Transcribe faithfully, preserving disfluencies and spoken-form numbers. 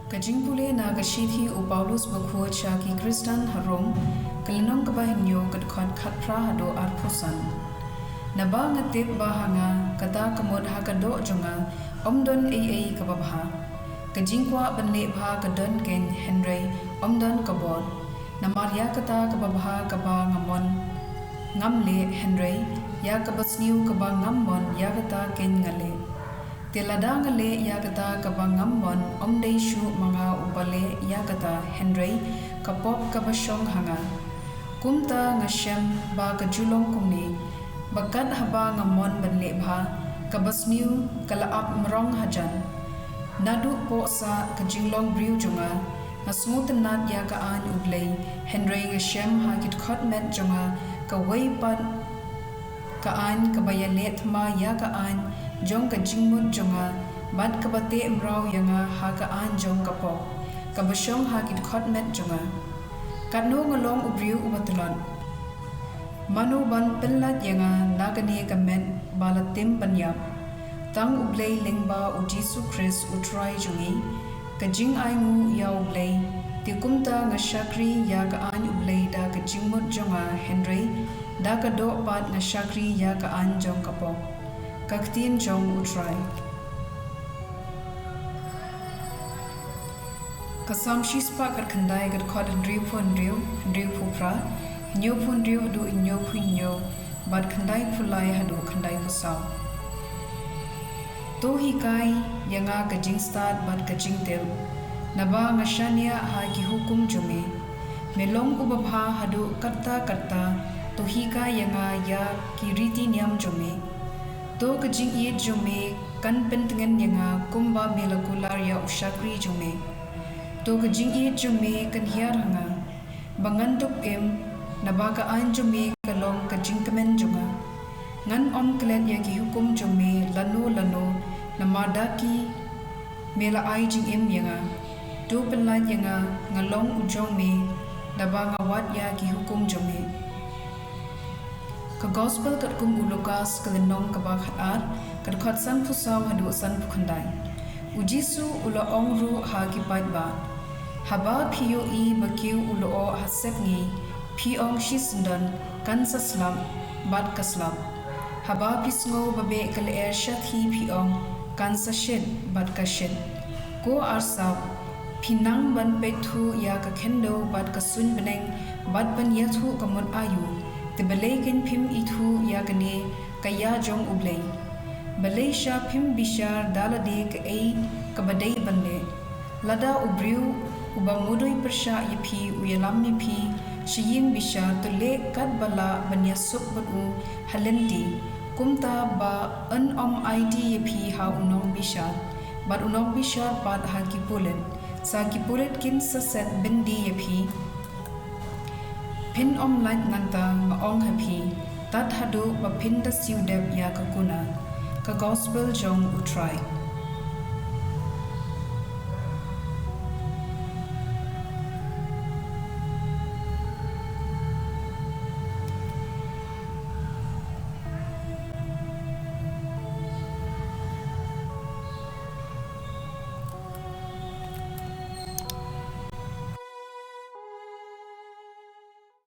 Ka jingpule na ka shithi u Paulus bakhuid sha ki Khristan ha Rom, ka lynnong kaba hynñiew, ka dkhot khatphra haduh arphew san. Naba nga tip ba ha nga, kata ka mut ha ka doh jong nga, ym don ei ei kaba bha. Ka jingkwah ban leh bha ka don kein, hynrei ym don ka bor. Namar ïa kata kaba bha kaba nga mon, ngam leh, hynrei ïa kaba sniew kaba ngam mon, ïa kata kein nga leh. Te lada nga leh ïa kata kaba ngam mon, ym dei shuh ma nga uba leh ïa kata, hynrei ka pop kaba shong ha nga. Kumta nga shem ba ka ju long kumne, ba kat haba nga mon ban leh bha, kaba sniew ka la ap mrong hajan. Naduh poh sah ka jinglong briew jong nga, nga sngewtynnat ïa ka aiñ U Blei, hynrei nga shem ha ki dkhot met jong nga, kawei pat ka aiñ kaba ïaleh thma ïa ka aiñ jong ka jingmut jong nga, bad kaba teh mraw ïa nga ha ka aiñ jong ka pop, kaba shong ha ki dkhot met jong nga. Katno nga long u briew uba tlot! Mano ban pynlait ïa nga na kane ka met ba la tim ban ïap? Tang U Blei lyngba U Jisu Khrist U Trai jong ngi. Ka jingainguh ïa U Blei. Te kumta nga shakri ïa ka aiñ U Blei da ka jingmut jong nga, hynrei da ka doh pat nga shakri ïa ka aiñ jong ka pop. Ka ktien jong U Trai. Ka Salm shispah khatkhyndai, ka dkhot hynriewphew hynriew, hynriewphew phra, hynñiewphew hynriew haduh hynñiewphew hynñiew, bad khyndaiphew lai haduh khyndai phew saw. To hikai ïa nga ka jingstad bad ka jingtip, naba nga shaniah ha ki hukum jong me. Me long uba bha haduh katta katta, to hikai ïa nga ïa ki riti niam jong me. To ka jingïeit jong me kan pyntngen ïa nga, kumba me la kular ïa u shakri jong me. To ka jingïeit jong me kan hiar ha nga, ba ngan dup im, naba ka aiñ jong me ka long ka jingkmen jong nga. Ngan ym klet ïa ki hukum jong me lano lano, namar da ki me la ai jingim ïa nga. To pynlait ïa nga, nga long u jong me, naba nga wad ïa ki hukum jong me. Ka Gospel katkum u Lukas, ka lynnong kaba khatar, ka dkhot sanphew saw haduh sanphew khyndai. U Jisu u la ong ruh ha ki paidbah, haba phi ïohi ba kiew u lyoh ha sepngi, phi ong shisyndon, kan sa slap, bad ka slap. Haba phi sngew ba beh ka lyer shathie, phi ong, kan sa shit, bad ka shit. Ko arsap, phi nang ban peit thuh ïa ka khyndew bad ka suiñ bneng, bad ban ïathuh ka mut aïu? Te balei kein phim ithuh ïa kane ka ïa jong U Blei? Balei sha phim bishar da lade kaei kaba dei ban leh? Lada u briew uba mudui pyrshah ïa phi u ïalam ïa phi sha ïing bishar, to leh katba lah ban ïasuk bad u ha lynti, kumta ba un ym aiti ïa phi ha u nongbishar, bad u nongbishar pat ha ki pulit, sa ki pulit kin sa set byndi ïa phi. Phin ym lait nangta, nga ong ha phi, tad haduh ba phin da siew dep ïa ka kuna. Ka Gospel jong U Trai.